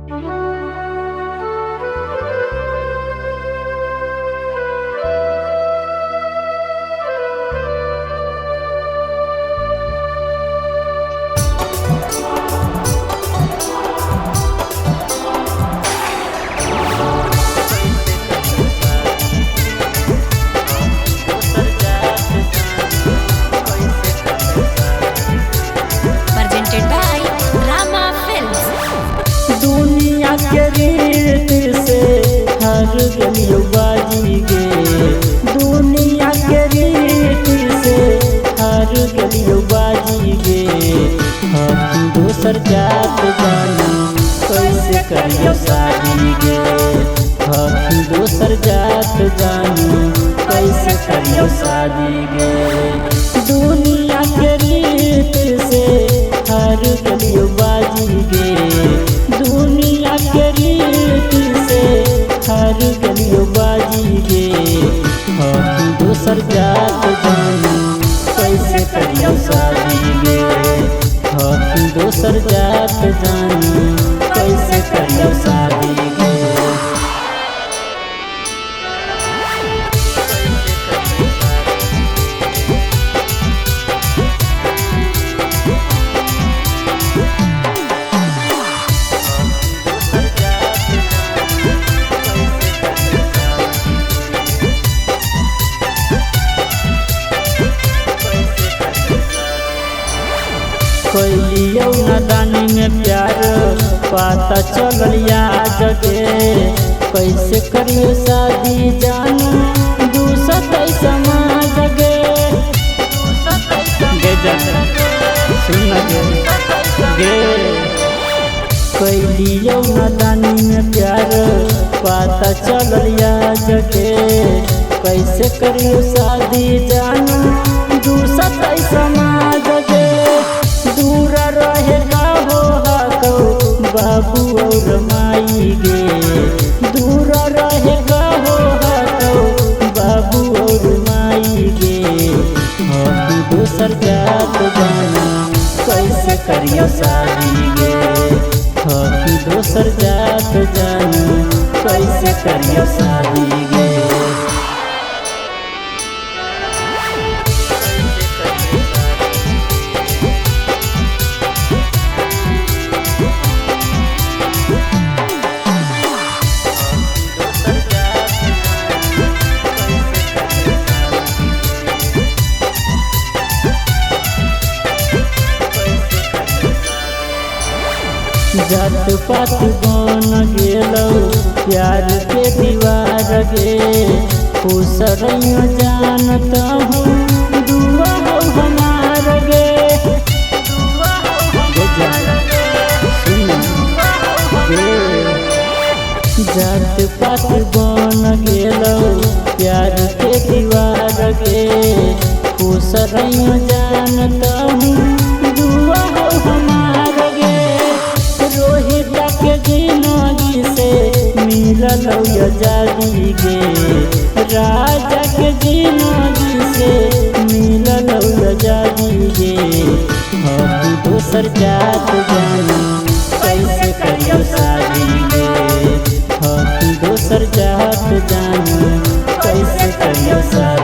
Presented by Rama Films. दुनिया के रीत से हर गलियो बाजी गे, दुनिया के रीत से हर गलियो बाजी गे। हम दोसर जात जानी कैसे करियो शादी गे, हम दोसर जात जानी कैसे करियो शादी गे। दुनिया के रीत से हर गलियो बाजी गे, दुनिया के रीत से हर गलियो बाजी गे। हम दोसर जात जानी कैसे करियो शादी गे, हम दोसर जात जानी कैसे करियो शादी गे। कैलियौ नदानी में प्यार पता चलल जगे, कैसे करियो शादी जानू दूसर समाज गे। गे सुन गे गे। कैलियौ नदानी में प्यार पता चलल जगे, कैसे करियो शादी जानू दूसर समाज गे। दूर रहे हो हको बाबू और माई गे, दूर रहे हो हको बाबू और माई गे। हम दोसर जात जाना कैसे करियो शादी गे, हम दोसर जात जाना कैसे करियो शादी गे। जात पात बन गेलौ प्यार के दीवार गे, खुश रहियो जानत हूँ दुआ हो हमार गे। जात पात बन गेलौ प्यार के दीवार गे, खुश रहियो जानत हूँ दुआ हो हमार गे। रोहित के जिनगी से मिलल आजादी गे, राजा के जिनगी से मिलल आजादी गे। हम दोसर जात जानी कैसे करियो शादी गे, हम दोसर जात जानी कैसे करियो शादी।